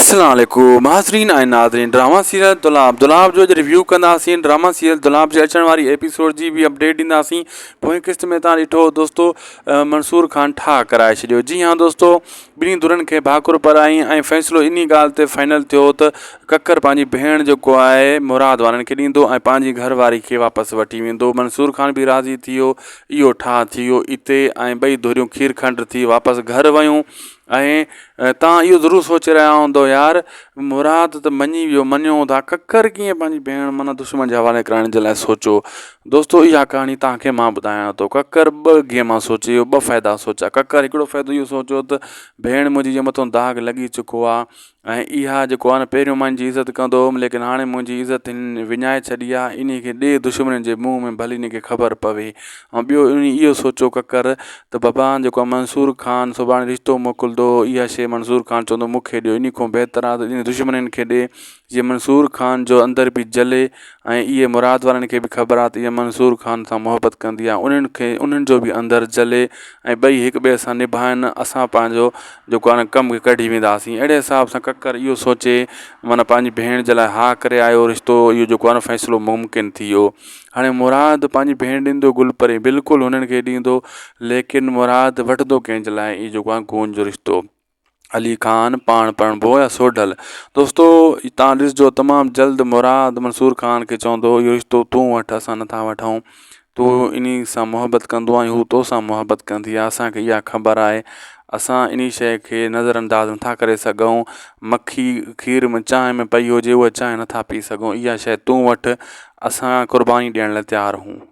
اسلام عليڪم حاضرين ۽ ناظرين ڊراما سيريل دولاب دولاب جو اڄ ريويو ڪنداسين ڊراما سيريل دولاب جي اچڻ واري ايپيسوڊ جي به اپڊيٽ ڏينداسين پوئين قسط ۾ تان ڏٺو دوستو منصور خان ٺاهه ڪرائي ڇڏيو جي ها دوستو ٻنهي ڌرين کي ڀاڪر پرائي ۽ فيصلو انهي ڳالهه تي فائنل ٿيو ته ڪڪر پنهنجي ڀيڻ جيڪو آهي مراد وارن کي ڏيندو ۽ پنهنجي گهر واري کي واپس وٺي ويندو منصور خان به راضي ٿي ويو اهو ٺاهه ٿي ويو اتي ۽ ٻئي ڌريون کير کنڊ ٿي واپس گهر ويون ۽ توهان اهو ضرور سوچي رهيا هوندؤ يار مراد ته مڃي ويو مڃيو ٿا ڪڪر ڪيئن پنهنجي ڀيڻ معنيٰ دشمن جي حوالي ڪرائڻ جي لاء سوچيو دوستو اها ڪهاڻي توهان کي مان ٻڌايان ٿو ڪڪر ٻه گيما سوچي ويو ٻه فائدا سوچيا ڪڪر هڪڙو فائدو اهو سوچيو ته ڀيڻ منهنجي جي مٿو داغ لڳي چڪو آهي ۽ اها جيڪو آهي نه پهريون مان هن جي عزت ڪندو هوم ليڪن هاڻي منهنجي عزت هن وڃائي ڇڏي آهي انهي کي ڏي دشمنن جي منهن ۾ ڀلي هن کي خبر پوي ۽ ٻيو انهي اهو سوچيو ڪڪر ته بابا جيڪو آهي منصور خان سڀاڻي رشتو موڪلندو اها شيء منصور خان چوندو مون کي ڏيو انهي کان بهتر آهي ته انهي دشمنن کي ڏي جيئن منصور خان جو اندر به جلي ۽ اهي مراد وارن کي به خبر آهي ته اها منصور خان سان محبت ڪندي آهي انهن کي انهن جو به اندر جلي ۽ ٻئي هڪ ٻئي سان نڀائن اسان پنهنجو جيڪو آهي نه ڪم کي ڪڍي وينداسين اهڙي حساب سان ڪڪر اهو سوچي معنيٰ پنهنجي ڀيڻ جي لاء ها ڪري آيو رشتو اهو جيڪو آهي نه فيصلو ممڪن ٿي ويو هاڻي مراد پنهنجي ڀيڻ ڏيندو گل پري بلڪل هنن کي ڏيندو ليڪن مراد وٺندو ڪنهن جي لاء اهو جيڪو آهي گون جو رشتو علي خان پاڻ پرڻبو يا سوڍل. دوستو تان ڏسجو تمام جلد مراد منصور خان کي چوندو اهو رشتو تون وٺ اسان نٿا وٺون تون انهي سان محبت ڪندو آهين هو توسان محبت ڪندي آهي اسان کي اها خبر آهي اسان انهي شيء کي نظر انداز نٿا ڪري سگهون مکي کير ۾ چانهه ۾ پئي هجي اها چانهه نٿا پي سگهون اها شيء تون وٺ اسان قرباني ڏيڻ لاء تيار هون.